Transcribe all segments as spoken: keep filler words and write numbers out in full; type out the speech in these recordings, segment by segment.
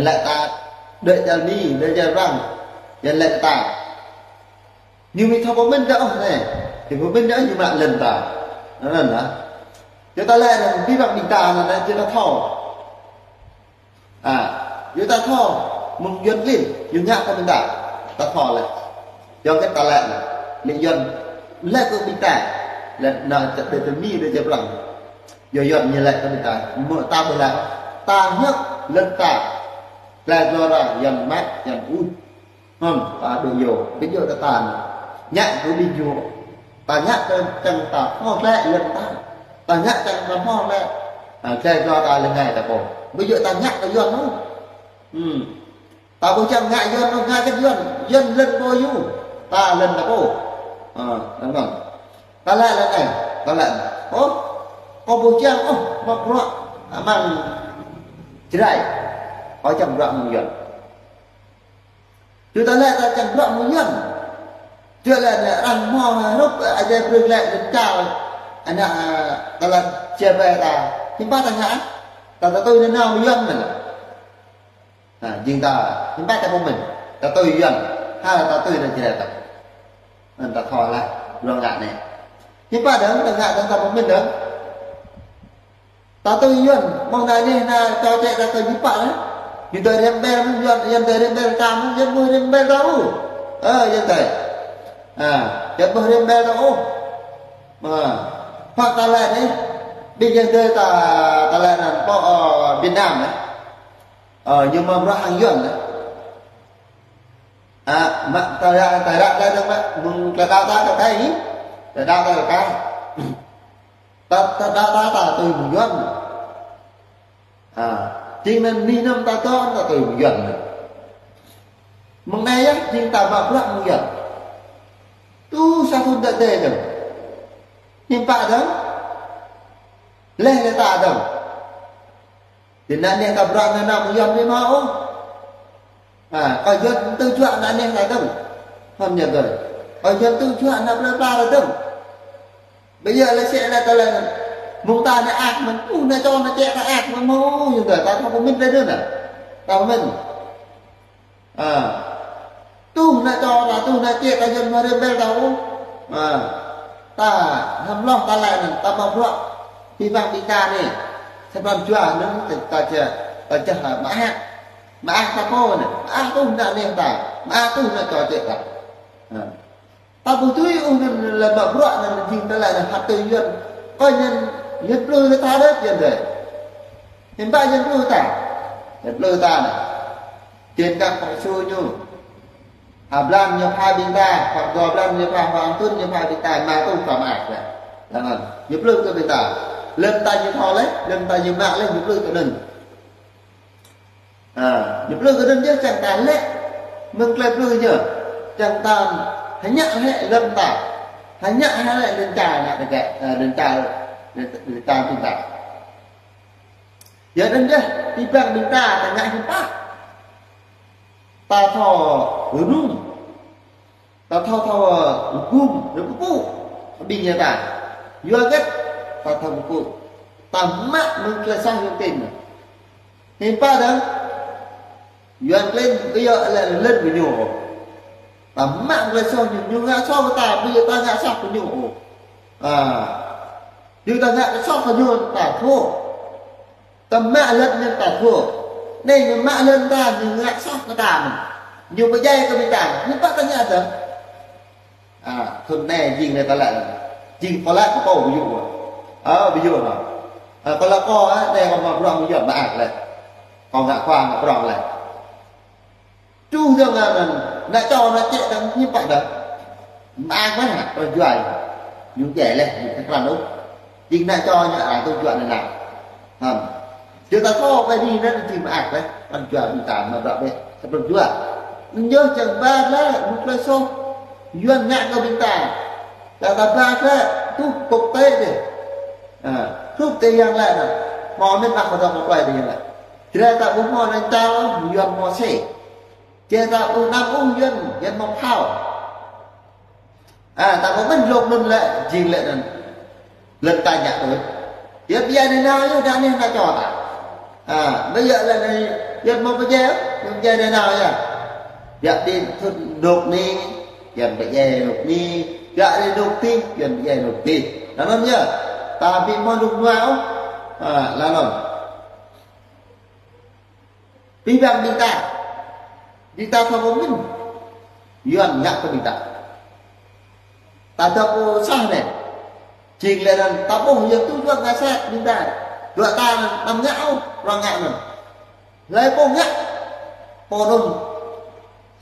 Lĕ ta đuaĭ čar Mi, đuaĭ čar Prăng, yua lĕ ta. Ñu ƀu thâo pơmĭn đa ôh anai. Ƀu thâo pơmĭn đa ôh ñu mă lŏn ta. Anŭn lah. Yua ta lĕ anŭn, ƀing ƀing ta anŭn, yua ta thâo. À, yua ta thâo, mơ̆ng Yuan klin, ñu ngă kơ ƀing ta. Ta thâo lĕ. Yua kơ ta lĕ, lĕ Yuan, lĕ kơ ƀing ta. Lĕ anŭn, đuaĭ čar Mi, đuaĭ čar Prăng. Yua Yuan ñu lĕ kơ ƀing ta. Mơ̆ ta ƀu lĕ. Ta ngă lŏn ta. Tơlơi glô ra, Yuan mă, Yuan ƀuh. Hơ̆m, ta đuaĭ yua, ƀu djơ̆ kơ ta anŭn. Ngă kơ ƀing ñu. Ta ngă kơ čang ta hmâo lĕ lŏn ta. Ta ngă čang ta hmâo lĕ. À, tơlơi glô ta lĕ ngă ta pô. Ƀu djơ̆ ta ngă kơ Yuan ôh. Hm. Ta ƀu čang ngă Yuan ôh, ngă kơ Yuan. Yuan lŏn pô ñu. Ta lŏn ta pô. À, anŭn. Ta lĕ lĕ anai. Ta lĕ. Ôh. Kâo ƀu čang ôh, mă bruă. Amăng Jrai. Kâo čang bruă mơ̆ng Yuan. Tui ta lĕ ta čang bruă mơ̆ng Yuan. Tui lĕ anai arăng hmâo hrup, ơ, Ơi Adai brơi lĕ lŏn čar. Anai, ơ, ta lĕ čar ƀai ta. Hiư̆m pă ta ngă? Ta, ta tui anai nao mơ̆ng Yuan anai. Ha, jing ta, hiư̆m pă ta pơmĭn? Ta tui Yuan. Ha, ta tui anai Jrai ta. Anŭn ta thâo lĕ, bruă ngă anai. Hiư̆m pă dơ̆ng, ta ngă dơ̆ng ta pơmĭn dơ̆ng. Ta tui Yuan, mơ̆ng anai anai, anai čô čĕ ta kơ ñu pă anai. Ñu tui rem bel, Yuan, Yuan tui rem bel ta, Yuan ƀu rem bel ta ôh. Ơ, Yuan tui. À, Yuan ƀu rem bel ta ôh. Mà, pă ta lĕ anai, ƀing Yuan tui ta, ta lĕ anŭn, pô, ơ, Việt Nam anai. Ơ, ñu mă bruă hăng Yuan anai. À, mă ta ră, ta ră lĕ dơ̆ng mă, mơ̆ng tơlơi đaŏ ta kơ Thái. Tơlơi đaŏ ta kơ Thái. Ta, ta, ta, ta, ta tui mơ̆ng Yuan. À, jing anŭn mơnuih ta dŏ, ta tui mơ̆ng Yuan. Mơ̆ng anai yơh, jing ta mă bruă mơ̆ng Yuan. Truh sa thŭn đơi đơi dơ̆ng. Hiư̆m pă dơ̆ng. Leh lĕ ta dơ̆ng. Tui anŭn anai ta bruă anŭn mơ̆ng Yuan ƀu hmâo ôh. À, kơ Yuan tŭ juă anŭn anai ta dơ̆ng. Hơ̆m ñu gơ̆. Kơ Yuan tŭ juă anŭn plơi pla ta dơ̆ng. Ƀu djơ̆ lĕ sĕ lĕ ta lĕ. Mơ̆ng ta anai ăt mơ̆n, ƀuh anai čô anai čĕ ta ăt mơ̆n, mơ̆, yua ta, ta thâo pơmĭn rai anŭn anai. Ta pơmĭn. À. Tŭ anai čô ta, tŭ anai čĕ ta, Yuan ƀu rem bel ta ôh. À. Ta, hơ̆m hloh ta lĕ anŭn, ta mă bruă. Pi bang ƀing ta anai. Sa pran jua anŭn, ta, ta čĕ, ta čĕ, mă ăt. Mă ăt ta pô anai. Mă ăt tŭ anai anai ta. Mă ăt tŭ anai čô čĕ ta. À. Ta ƀu tui ôh anŭn lĕ mă bruă anŭn jing ta lĕ anŭn hăt tui Yuan. Kơ Yuan, Yuan plư ta đôč Yuan tui. Hiư̆m pă Yuan plư ta. Yuan plư ta anai. Trên các kho số ñu. Ha blan ñu pha ƀing ta, hoặc dua blan ñu pha, hoặc thŭn ñu pha ƀing ta, mă tŭ ta mă ăt lĕ. Anŭn, ñu plư kơ ƀing ta. Lŏn ta ñu thâo lĕ, lŏn ta ñu mă lĕ, ñu plư kơ anŭn. À, ñu plư kơ anŭn yơh čang ta lĕ. Mơ̆ng tơlơi plư yơh. Čang ta hơñă lĕ lŏn ta. Hơñă lĕ lŏn čar anai tơkĕ, à, lŏn čar, lŏn, lŏn čar ƀing ta. Yua anŭn yơh, pi bang ƀing ta, ta ngă hiư̆m pă. Ta thâo rơnŭk. Ta thâo thâo, ơ, gum, rơ̆ pơpŭ. Ƀing ñu ta. Yua hơget, ta thâo pơpŭ. Ta mă mơ̆ng tơlơi soh Yuan klin. Hiư̆m pă dơ̆ng. Yuan klin, ƀu djơ̆ lĕ lŏn kơ ñu. Ta mă mơ̆ng tơlơi soh ñu, ñu ngă soh kơ ta, ƀu djơ̆ ta ngă soh kơ ñu. À. Yua ta ngă soh kơ ñu ta thâo. Ta mă lŏn ñu ta thâo. Anai ñu mă lŏn ta, ñu ngă soh kơ ta mơ̆n. Ñu pơdjai kơ ƀing ta. Ñu pă ta ngă ta. À, thŭn anai jing anai ta lĕ. Jing pơlă kơ pô ƀu djơ̆. Ơ, ƀu djơ̆ hă. Ơ, pơlă kơ, ơ, anai kơ mă bruă mơ̆ng Yuan mă ăt lĕ. Kơ ngă khua ngă prong lĕ. Truh dơ̆ng anŭn, anai čô anai čĕ dơ̆ng hiư̆m pă dơ̆ng. Mă ăt mơ̆n hă, pran jua. Ñu djai leh, ñu kơ krăn ôh. Jing anai čô ñu arăng tŭ juă anŭn anai. Hơ̆m. Yua ta thâo ƀai anai anŭn jing mă ăt leh, pran jua ƀing ta mă bruă bĕ, sa pran jua. Anŭn yơh čang ba leh, mơ̆ng tơlơi soh. Yuan ngă kơ ƀing ta. Čang ta ba leh, truh quốc tế dih. À, truh quốc tế yang leh anŭn. Hmâo anŭn mă kơ dŏ kơ plơi dih yang leh. Jrai ta ƀu hmâo anŭn čar, Yuan hmâo sĕ. Jrai ta ƀu anăm ôh Yuan, Yuan hmâo phao. À, ta ƀu mĭn lŏk anŭn lĕ, jing lĕ anŭn. Lŏn ta ngă tui. Yua ƀiă anai nao yơh, dang anai nao čô ta. À, ƀu djơ̆ lĕ anai, Yuan mơ̆ pơdjai, Yuan pơdjai đe nao yơh. Biă đĭ thŭn dŏ anai, Yuan pơdjai dŏ anai, biă đĭ dŏ adih, Yuan pơdjai dŏ adih. Anŭn yơh, ta ƀu hmâo dŏ dua ôh. Ha, laih anŭn. Abih bang ƀing ta. Ƀing ta thâo pơmĭn. Yuan ngă kơ ƀing ta. Ta thâo pô sah anai. Jing lĕ anŭn ta ƀuh yơh tŭ juă ngă sat ƀing ta. Dua ta anŭn, anăm ngă ôh, rŏng ngă anŭn. Hlơi pô ngă, pô anŭn.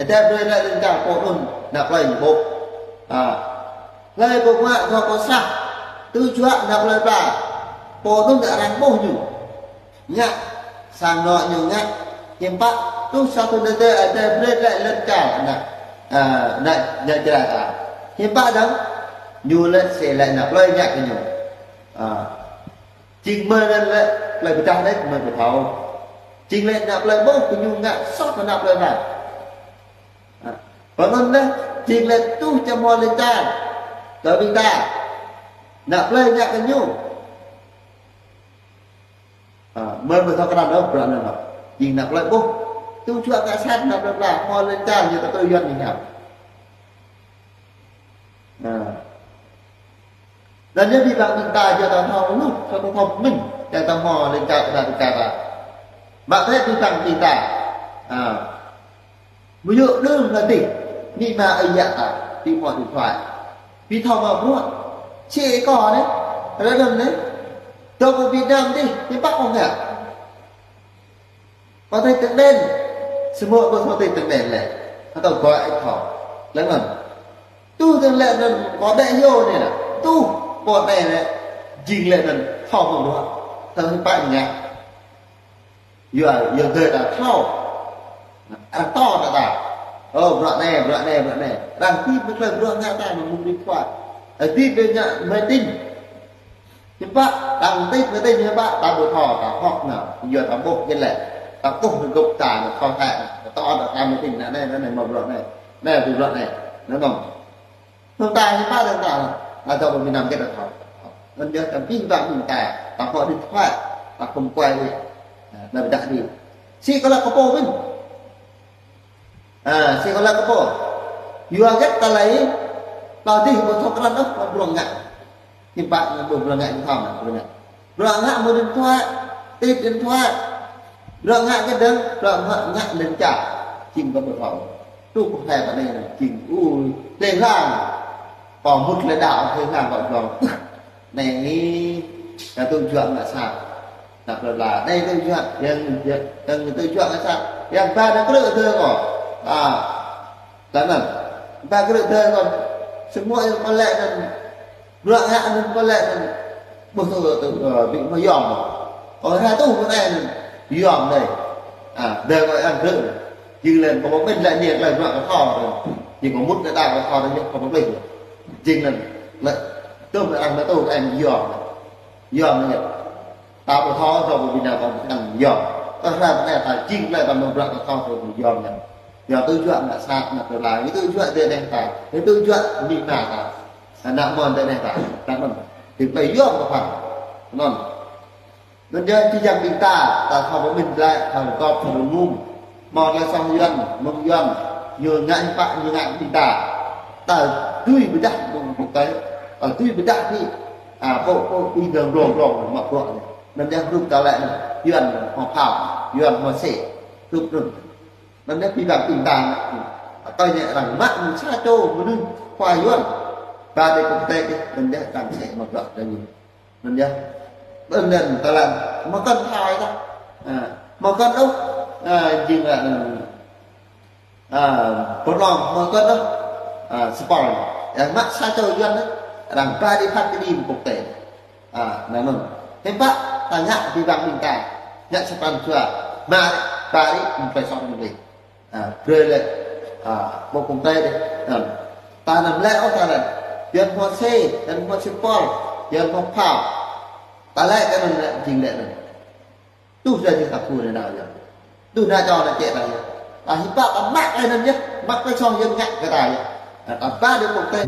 Adai brơi lĕ lŏn čar pô anŭn, ană plơi ñu ƀuh. Ha. Hlơi pô ngă thâo pô sah, tŭ juă ană plơi pla, pô anŭn arăng ƀuh ñu. Ngă, sang anŏ ñu ngă, hiư̆m pă, tŭ sa thŭn tơdơi Adai brơi lĕ lŏn čar, ană, a, ană, ană Jrai ta. Hiư̆m pă dơ̆ng, ñu lĕ sĭ lĕ ană plơi ngă kơ ñu. A. Jing mơ̆ anŭn lĕ, plơi pơdah lĕ, mơ̆ pơthâo. Jing lĕ ană plơi ƀuh, kơ ñu ngă soh kơ ană plơi ta. Ha. Pơ anŭn lĕ, jing lĕ tŭ čăm hmâo lĕ čar. Kơ ƀing ta. Ană plơi ngă kơ ñu. Ha, mơ̆ pơthâo krăn ôh, bruă anŭn ôh. Jing ană plơi ƀuh. Tŭ juă ngă sat ană plơi pla, hmâo lĕ čar, ñu ta tui Yuan ñu hiam. Ha. Anŭn yơh abih bang ƀing ta yua ta thâo lu, ta thâo pơmĭn, ta thâo hmâo lĕ čar ta, lĕ čar ta. Mă tơlơi abih bang ƀing ta. Ha. Mơyŭ đưm lĕ tih, amĭ ama ơi yă ta, ƀu hmâo điện thoại. Ƀu thâo mă bruă. Sĭ kơ anai, ră anŭn anai. Dŏ pơ Việt Nam tih, hiư̆m pă kơ ngă. Có thể tưng đen. Samơ̆ ƀu thâo tih tưng đen lĕ. Hơtâo gọi ĕp thâo. Lăng anŭn. Tŭ tưng lĕ anŭn có đe yô anai nă. Tŭ pô anai lĕ. Jing lĕ anŭn thâo mơ̆ng đuaĭ. Thâo hiư̆m pă ngă. Yua, yua dơi ta thâo. Arăng tŏ ta ta. Ơ, bruă anai, bruă anai, bruă anai. Arăng tĭp mơ̆ng tơlơi bruă ngă ta mơ̆ng điện thoại. Arăng tĭp mơ̆ng ngă máy tính. Hiư̆m pă, arăng tĭp mơ̆ng tĭp hiư̆m pă, ta ƀu thâo, ta hŏk nă, yua ta ƀuh kơ lĕ. Ta ƀuh kơ gŏp ta, ta thâo thĕ, ta tŏ ta, ta mơ̆ng tĭp nă anai, anai, anai, mă bruă anai. Anai, ƀu bruă anai. Anŭn anŭn. Hăng ta hiư̆m pă dơ̆ng ta, ta dŏ pơ Việt Nam kơ ta thâo. Anŭn yơh ta ƀing ta ƀing ta, ta hŏk điện thoại, ta khŏm kuai đi. Anai ƀu dah đi. Sĭ kơ lăk kơ pô mơ̆n. A, sĭ kơ lăk kơ pô. Yua hơget tơlơi, ta dih ƀu thâo krăn ôh, ƀu bruă ngă. Hiư̆m pă ñu ƀu bruă ngă ñu thâo mă, bruă ngă. Bruă ngă mơ̆ng điện thoại, tĭp điện thoại. Bruă ngă kơ dơ̆ng, bruă ngă, ngă lŏn čar. Jing kơ ƀu thâo. Tŭ kơ hai ta anai, jing, ui, lĕ hlang. Kơ mŭt lĕ đaŏ, lĕ hlang kơ dŏ. Anai, ta tŭ juă ngă sat. Ană plơi pla, anai tŭ juă, yang, yang, yang tŭ juă ngă sat. Yang ba ană krư̆ tơ kơ. A, ta anŭn. Ba krư̆ tơ kơ. Samơ̆ yang pơlĕ anŭn. Bruă ngă anŭn pơlĕ anŭn. Ƀu thâo tŭ, ơ, ƀu hmâo yom. Ơ, ha tŭ mơ̆ng anai anŭn. Yom anai. A, tơ kơ yang krư̆. Jing lĕ kơ pơmĭn lĕ ñu lĕ bruă kơ thâo. Jing kơ mŭt lĕ đaŏ kơ thâo anŭn, kơ pơmĭn. Jing lĕ, lĕ, tŭ mơ̆ng arăng lĕ tŭ kơ yang yom. Yom anai. Ta ƀu thâo, thâo ƀu ƀing ta ƀu thâo yom. Tơdah anai ta jing lĕ ta mơ̆ng bruă ta thâo thâo ƀu yom anai. Yua tŭ juă ană sat, ană plơi pla, yua tŭ juă tơ anai ta, yua tŭ juă amĭ ama ta, ană mơ̆n tơ anai ta, ta mơ̆n. Tĭp plơi yom kơ pha. Anŭn. Anŭn yơh či jang ƀing ta, ta thâo pơmĭn glaĭ, thâo gŏp, thâo rơngum. Hmâo tơlơi soh Yuan, mơ̆ng Yuan, ñu ngă hiư̆m pă, ñu ngă ƀing ta. Ta dưi pơdah mơ̆ng quốc tế, ta dưi pơdah đi. A, pô, pô, ƀing dơ̆ng glông, glông, mă bruă anai. Anŭn yơh hrup ta lĕ anai, Yuan hmâo phao, Yuan hmâo sê, hrup anŭn. Anŭn yơh pi bang ƀing ta anai. Tơl anai arăng mă mơ̆ng sa čô mơnuih khua Yuan. Ba đe quốc tế đih, anŭn yơh arăng sĭ mă bruă dơ̆ng. Anŭn yơh. Anŭn yơh ta lăng, mă kơn thâo ta. A, mă kơn ôh, a, jing lĕ, a, pơnong mă kơn ôh. A, sponsor. Yang mă sa čô Yuan anai, arăng ba đe phat kơđi mơ̆ng quốc tế. A, anŭn anŭn. Hiư̆m pă, ta ngă pi bang ƀing ta. Ngă sa pran jua. Mă, ba đe, mơ̆ng plơi soh mơ̆ng plơi. A, brơi lĕ. A, ƀu kơ̆m tơi đih. Anŭn. Ta anăm lĕ ôh ta lĕ. Yuan hmâo sê, Yuan hmâo sê pol, Yuan hmâo phao. Ta lĕ kơ anŭn lĕ, jing lĕ anŭn. Tŭ sa jing ta phu anai nao yơh. Tŭ anai čô anai čĕ ta yơh. Ta hiư̆m pă ta mă kơ anŭn yơh. Mă kơ soh Yuan ngă kơ ta yơh. A, ta ba đe quốc tế.